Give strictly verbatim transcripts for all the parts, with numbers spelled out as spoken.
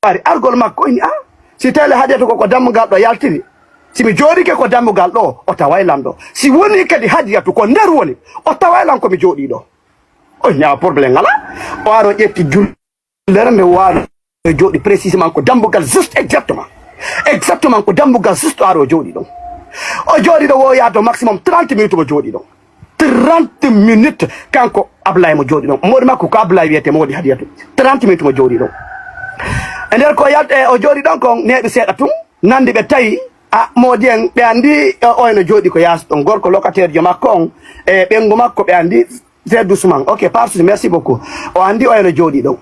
ari argol makko, o inni, "Ah, si tawii Hadiyatu ko, ko dammugal ɗo yaltiri, si mi jooɗike ko dammugal ɗo, o taway lan ɗo. Si woni kadi Hadiyatu ko nder woni, o taway lan ko mi jooɗii ɗo." O inni, "Ah, problème ngalaa." O ari o ƴetti jullere nde, o ari o jooɗi précisément ko dambugal juste exactement. Exactement ko dambugal juste o ari o jooɗi ɗon. O jooɗi ɗo wo yaade maximum trente minutes mo jooɗi ɗon. Trente minutes kanko Ablaye mo jooɗi ɗon. Moodi makko ko Ablaye wiyete, moodi Hadiyatu. Trente minutes mo jooɗi ɗon. E nder ko yalt-, e o jooɗi ɗon kon neeɓi seeɗa tun. Nandi ɓe tawi, a, moodi en, ɓe andi, e, oya no jooɗi ko yaasi ɗon. Gorko locataire jo makko on, e ɓengu makko ɓe andi, c'est doucement. Ok, pas de souci, merci beaucoup. O andi oya no jooɗi ɗon.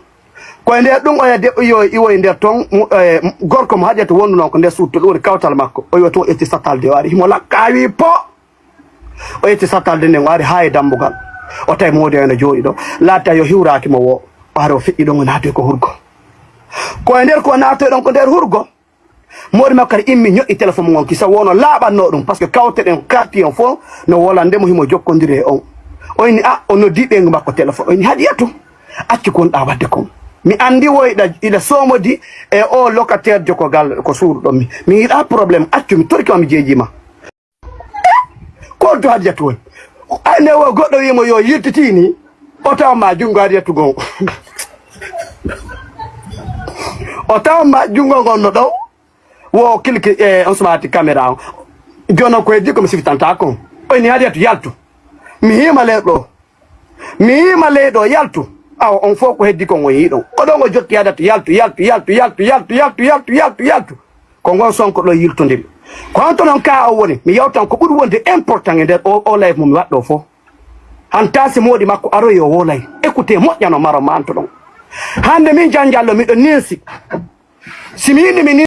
Ko e nder ɗum oya de, iwo, iwoyi nder ton, mu-, e, gorko mo Hadiyatu wondu non ko nder suudu to ɗum woni kawtal makko. O iwo ton o ƴetti satalde o ari himo lakka wi po. O ƴetti satalde nden o ari haa e dambugal. O tawi moodi oya no jooɗi ɗon. Laata yo hiwraaki mo wo. O ari o feƴƴi ɗon o naati ko hurgo. Ko e nder ko naatoy ɗon ko nder hurgo. Moodi makko kadi immi ñoƴƴi téléphone mum on kisa wonno laaɓanno ɗum, parce que kawte ɗen karti on fof no wolande mo himo jokkondiri e on. O inni, "Ah, o noddi ɓeyngu makko téléphone." O inni, "Hadiyatu, accu ko wonɗaa waɗde kon. Mi anndi wo iɗa, iɗa soomodi e o locataire jokogal ko suudu ɗon mi. Mi yiɗaa problème, accu mi torki ma mi jeejii ma." Ko holto Hadiyatu woni? Ay, nde wo goɗɗo wiimo yo yiltitii ni, o tawa ma junngo Hadiyatu ngon. O tawa ma junngo ngon no ɗon, wo kilki, e, on sumati caméra on. Jono ko heddi ko mi sifitanta kon. O inni, "Hadiyatu, yaltu. Mi hiima leyɗo. Mi hiima leyɗo, yaltu." Awa, on fof ko heddi kon o yii ɗon. O ɗon o jokki Hadiyatu, "Yaltu, yaltu, yaltu, yaltu." Ko ngon sonko ɗo yiltondiri. Ko honto non ka o woni? Mi yawtan ko ɓuri wonde important e nder o, o live mo mi waɗɗo fof. Hanta si moodi makko aroyi o wolay. Écoutez, moƴƴano maro manto ɗon. Hande min janjallo miɗo ninsi. Si mi inni mi